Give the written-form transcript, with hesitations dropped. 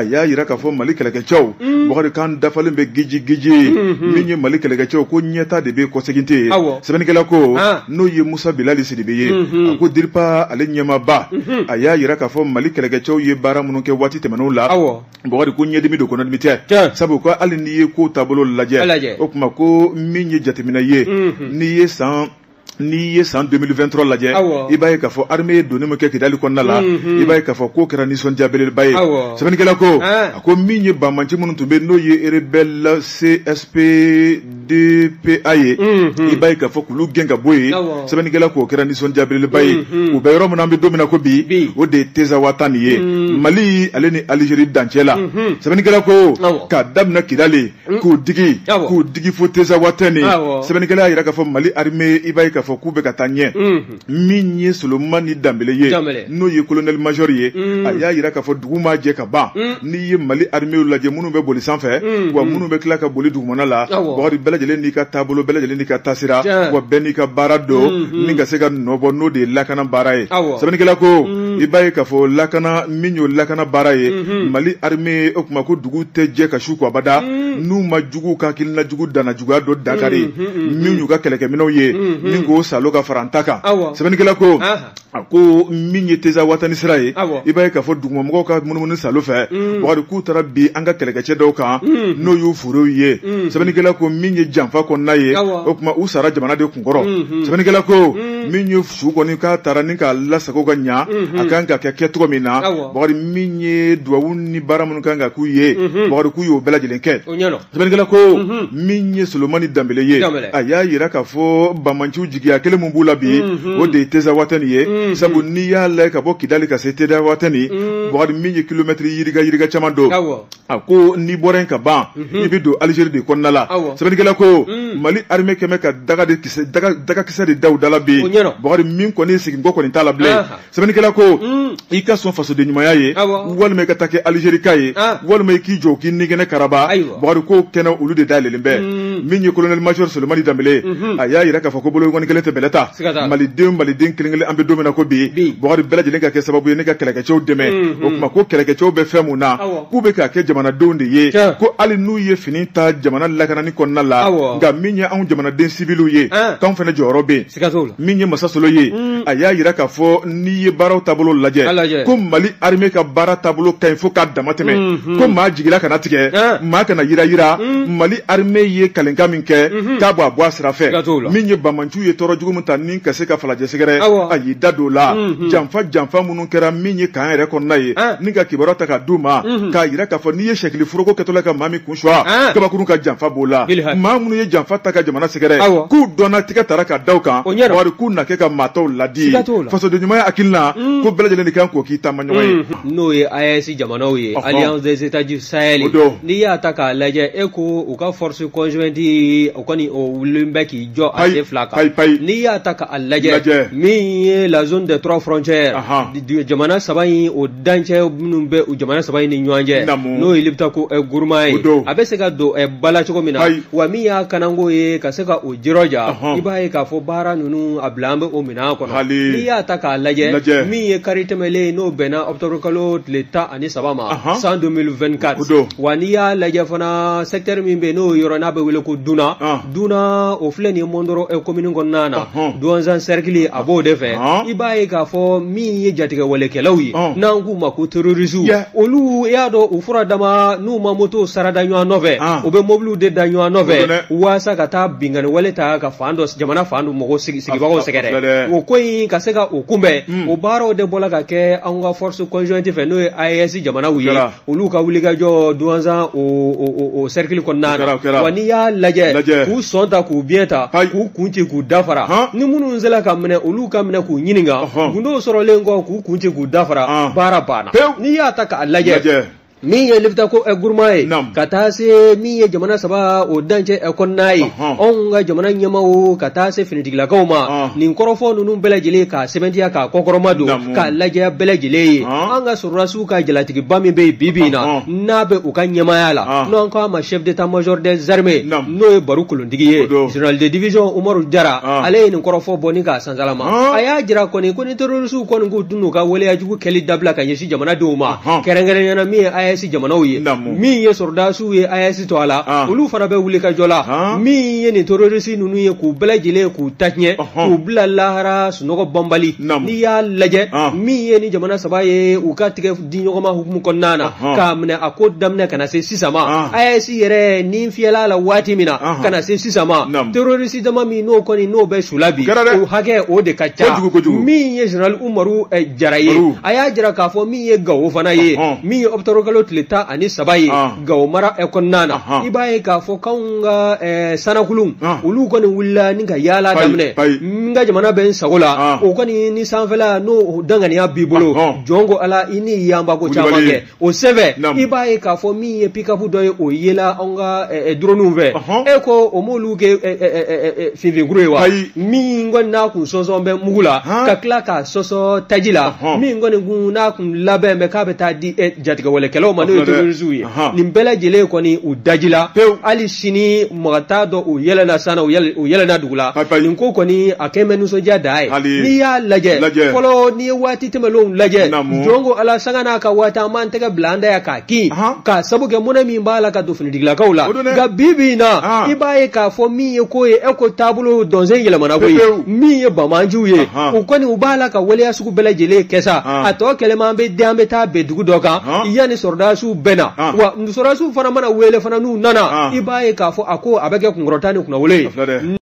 A y'a jira k'a fɔ Mali kɛlɛkɛcɛw, Bukari kan dafalen bɛ giji giji, min ye Mali kɛlɛkɛcɛw ko ɲɛta de bɛ kɔsegin tɛ yen. Sɛbɛnnikɛla ko n'o ye Musa Bilali Sidibe ye, a ko DIRPA ale ɲɛmaaba, a y'a jira k'a fɔ Mali kɛlɛkɛcɛw ye baara minnu kɛ waati tɛmɛnenw la, Bukari ko ɲɛdimi don kɔnɔdimi tɛ, sabu ko hali n'i ye ko taabolo lajɛ, o tuma ko min ye jateminɛ ye, n'i ye san 2023 lajɛ, i b'a ye k'a fɔ armée ye donni min kɛ Kidali kɔnɔna la, i b'a ye k'a fɔ k'o kɛra nisɔndiya belebeleba ye. Sɛbɛnnikɛla ko, a ko min ye banbanci minnu tun bɛ, n'o ye rebelle CSP DPA ye, i b'a ye k'a fɔ k'olu gɛn ka bɔ yen, sɛbɛnnikɛla k'o kɛra nisɔndiya belebeleba ye. U bɛ yɔrɔ min na, an bɛ don min na ko bi, o de ye Tezawatani ye, Mali ale ni Algérie dancɛ la. Sɛbɛnnikɛla ko k'a daminɛ Kidali k'u digi fo Tezawatani, sɛbɛnnikɛla y'a jira k'a fɔ Mali armée, i b'a ye k'a fɔ k'u bɛ ka taa ɲɛ. Min ye Solomani Danbele ye, n'o ye colonel major ye, a y'a jira k'a fɔ dugu ma jɛ ka ban. N'i ye Mali armée lajɛ, minnu bɛ boli sanfɛ, wa minnu bɛ tila ka boli dugumana la, Bakari, bɛɛ lajɛlen n'i ka taabolo, bɛɛ lajɛlen n'i ka taasira, wa bɛɛ n'i ka baara don ni ka se ka nɔbɔ, n'o de ye lakana baara ye. Sɛbɛnnikɛla ko i b'a ye k'a fɔ lakana min y'o lakana baara ye, Mali armée, o tuma ko dugu tɛ jɛ ka su ko abada n'u ma jugu ka hakilina jugu danna juguya dɔ dakari min y'u ka kɛlɛkɛminɛw ye ni k'o salo ka fara an ta kan. Sɛbɛnnikɛla ko, a ko min ye Teza Watani sira ye, i b'a ye k'a fɔ dugumamɔgɔw ka munumunu salo fɛ, Bakari, k'u taara bi an ka kɛlɛkɛcɛ dɔw kan, n'o y'u furew ye. Sɛbɛnnikɛla ko min ye janfa kɔnɔna ye, o tuma u sara jamana de kunkɔrɔ. Sɛbɛnnikɛla ko min ye su kɔni k'a taara ni k'a lasago ka ɲa, a kan ka kɛ kɛcogo min na, Bakari, min ye duwawu ni baara minnu kan ka k'u ye, Bakari, k'u y'o bɛɛ lajɛlen kɛ. Sɛbɛnnikɛla ko min ye Solomani Danbele ye, a y'a jira k'a fɔ banbaanciw jigiya kelen min b'u la bi, o de ye Teza Watani ye, sabu n'i y'a lajɛ ka bɔ Kidali ka se Teza Watani, Bakari, min ye kilomɛtiri yirika yirika caman don. A ko n'i bɔra yen ka ban, i bɛ don Algérie de kɔnɔna la. Sɛbɛnnikɛla ko Mali armée kɛmɛ ka daga de kisɛ dagakisɛ de da u da la bi, Bakari, min kɔni seginkɔ kɔni t'a la bilen. Sɛbɛnnikɛla ko i ka sɔn fasoden ɲumanya ye, walima i ka taa kɛ Algérie ka ye, walima i k'i jɔ k'i nigɛnɛ karaba, Bakari, ko kɛnɛ olu de dayɛlɛlen bɛ. Min ye colonel major Solomani Danbele, a y'a jira k'a fɔ ko bolokɔni kelen tɛ bɛlɛ ta. Maliden kelen kelen, an bɛ don min na ko bi, Bakari, bɛɛ lajɛlen ka kɛ sababu ye ne ka kɛlɛkɛcɛw dɛmɛ. O tuma ko kɛlɛkɛcɛw bɛ fɛn mun na, k'u bɛ k'a kɛ jamanadenw de ye, ko hali n'u ye fini ta jamana lakanani kɔnɔna la, nka min ye anw jamanaden sibiliw ye, k'anw fana jɔyɔrɔ bɛ yen. Min ye Masasolo ye, a y'a jira k'a fɔ n'i ye baaraw taabolo lajɛ, ko Mali armée ka baara taabolo ka ɲi fo k'a dama tɛmɛ, ko maa jigila kana tigɛ, maa kana yira yira. Mali armée ye kalenkan min kɛ k'a bɔ a bɔ a sira fɛ, min ye banbaanciw ye tɔɔrɔ jugu min ta ni ka se ka falajɛ sɛgɛrɛ, a y'i da don o la. Janfa janfa minnu kɛra min ye camp yɛrɛ kɔnɔna ye, ni ka kibaruya ta k'a d'u ma, k'a jira k'a fɔ n'i ye sɛkili foroko kɛtɔla ka maa min kun suwa, kabakuru ka janfa b'o la. Maa minnu ye janfa ta ka jamana sɛgɛrɛ, k'u dɔnna, tigɛ tara ka da u kan, Bakari, k'u na kɛ ka maa tɔw ladi. Fasoden ɲumanya hakilina ko bɛɛ lajɛlen de kan k'o k'i taama ɲɔgɔn ye. N'o ye AES jamanaw ye, Alliance des États du Sahel, n'i y'a ta k'a lajɛ, e ko u ka force conjointe, o kɔni o wulilen bɛ k'i jɔ a sen fila kan. N'i y'a ta k'a lajɛ, min ye la zone des trois frontières, jamana saba in o dancɛ minnu bɛ u jamana saba in ni ɲɔgɔn cɛ, n'o ye Liptako Gourma ye, a bɛ se ka don ba la cogo min na, wa min y'a kananko ye ka se ka o jirɔja, i b'a ye k'a fɔ baara ninnu a bila an bɛ o minɛn kɔnɔ. N'i y'a ta k'a lajɛ, min ye kari tɛmɛlen, n'o bɛnna octobre kalo tile 13 ma san 2024, wa n'i y'a lajɛ fana, secteur min bɛ yen, n'o yɔrɔ n'a bɛ wele ko Duna Duna, o filɛ nin ye Mondoro commune kɔnɔna na, Douentza cercle, a b'o de fɛ. I b'a ye k'a fɔ min ye jatigɛwalekɛlaw ye, n'an k'u ma ko terroristes, olu i y'a dɔn u fura dama n'u ma moto sarada ɲɔgɔn nɔfɛ, u bɛ mobiliw de da ɲɔgɔn nɔfɛ waasa ka taa binkanni wale ta ka fan dɔ jamana fan dɔ mɔgɔ sigibagaw sɛgɛrɛ. O ko in ka se ka o kunbɛn, o baaraw de bɔla ka kɛ anw ka force conjointe fɛ, n'o ye AES jamanaw ye, olu ka wulikajɔ Douentza o cercle kɔnɔna na. Wa n'i y'a lajɛ, k'u sɔn ta k'u biɲɛ ta k'u kun ci k'u dafara, ni minnu sera ka minɛ, olu ka minɛ k'u ɲininka, gundow sɔrɔlen kɔ k'u kun ci k'u dafara, baara banna. N'i y'a ta k'a lajɛ, min ye Liptako Gourma ye, ka taa se min ye jamana saba o dancɛ kɔnɔna ye, anw ka jamana ɲɛmaaw ka taa se finitigilakaw ma, nin kɔrɔfɔ ninnu bɛɛ lajɛlen k'a sɛbɛntiya k'a kɔkɔrɔma don k'a lajɛya bɛɛ lajɛlen ye, an ka sɔrɔdasiw ka jalatigiba min bɛ yen bi bi in na, n'a bɛ u ka ɲɛmaaya la, n'an k'a ma chef d'état-major des armées, n'o ye Baru Kolontigi ye, général de division Umaru Jara, ale ye nin kɔrɔfɔ bɔ ni k'a sansalama. A y'a jira kɔni ko ni terrorisiw kɔni k'u tun n'u ka waleya jugu kɛli dabila ka ɲɛsin jamanadenw ma, kɛrɛnkɛrɛnnenya min ye AES AES jamanaw ye min ye sɔrɔdasiw ye AES tɔgɔ la olu fana bɛ wuli ka jɔ la min ye nin terroriste ninnu ye k'u bɛɛ lajɛlen k'u ta tiɲɛ k'u bila lahara sunɔgɔ banbali n'i y'a lajɛ min ye ni jamana saba ye u ka tigɛ di ɲɔgɔn ma hukumu kɔnɔna na k'a minɛ a ko daminɛ ka na se sisan ma AES yɛrɛ ni fiyɛla la waati min na ka na se sisan ma terroriste dama min n'o kɔni n'o bɛ su la bi o hakɛ o de ka ca min ye général Umaru Jara ye a y'a jira k'a fɔ min ye Gawo fana ye min ye octobre kalo tile 13 ye Gawo mara kɔnɔna na i b'a ye k'a fɔ k'anw ka sanakulu olu kɔni wulila ni ka yaala daminɛ n ka jamana bɛ n sago la o kɔni ni sanfɛla n'o danganiya b'i bolo jɔn ko ala i ni yanba ko caman kɛ o senfɛ i b'a ye k'a fɔ min ye pick-up dɔ ye o yela anw ka droniw fɛ e ko o m'olu kɛ finfinkuru ye wa min kɔni n'a kun sɔnsɔn bɛ mugu la ka tila k'a sɔsɔ taji la min kɔni kun n'a kun labɛn bɛ k'a bɛ taa di jatigɛwalekɛlaw ma n'o ye terroristew ye nin bɛɛ lajɛlen kɔni u dajila hali sini mɔgɔ t'a dɔn u yɛlɛnna san na u yɛlɛnna dugu la nin ko kɔni a kɛn bɛ nisɔndiya dan ye n'i y'a lajɛ fɔlɔ n'i ye waati tɛmɛnlenw lajɛ jɔn ko ala sanga n'a ka waati an b'an tɛgɛ bila an da yan k'a kin k'a sabu kɛ mɔnɛ min b'a la ka don finitigilakaw la nka bi bi in na i b'a ye k'a fɔ min ye ko ye e ko taabolo dɔnsen yɛlɛmana koyi min ye banbaanciw ye u kɔni u b'a la ka waleya sugu bɛɛ lajɛlen kɛ sa a tɔ kɛlen an bɛ den an bɛ taa bɛn dugu dɔ kan yanni sɔrɔdasiw bɛ na wa sɔrɔdasiw fana mana wele fana n'u nana i b'a ye k'a fɔ a ko a bɛ kɛ kunkɔrɔta ni kunnawolo ye.